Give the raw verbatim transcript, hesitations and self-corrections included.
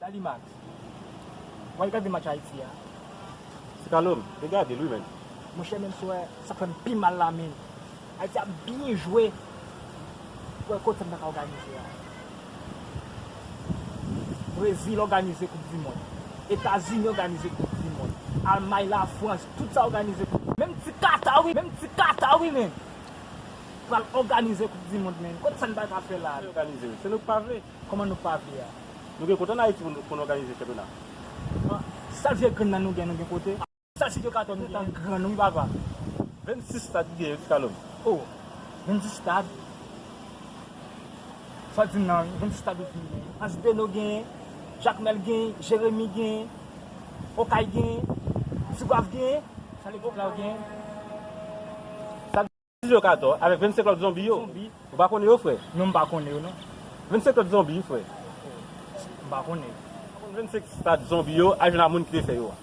Dali Max, w al gade match Ayiti a? Ti Kalòm, te gade l wi, menn. Monchè, menn, sou wè, sa k fè m pi mal la, menn. Ayiti ap byen jwe. Wè, kote sa n ta ka òganize a? Brezil òganize Koup di Mond. Etazini òganize Koup di Mond. Almay, Lafrans, tout sa òganize Koup di Mond. Menm ti Kata, wi, menm ti Kata, wi, menn. Pral òganize Koup di Mond, menn. Kote sa n pa ka fè la? Òganize, wi. Se nou k pa vle. Kòman nou pa vle a? Nou gen kont ann Ayiti pou n, pou n òganize chanpyona. Ah, sèl vye grenn nan nou gen, nou gen kote. Sèl Studio Katon nou gen. Tan gran, wi, papa. Vennsis stad ki gen yo, Ti Kalòm. Oh, vennsis stad. Sa w di m nan, wi, vennsis stad ou di m gen. Anse Deno gen, Jakmèl gen, Jeremi gen, Okay gen, Tigwav gen, sa lekip la w gen. Studio Katon, avèk vennsenk lòt zonbi yo. Zonbi. Ou pa konnen yo, frè? Non, m pa konnen yo, non. Vennsenk lòt zonbi, frè. M pa konnen. Vennsenk stad zonbi yo, al jwenn a moun ki te fè yo a.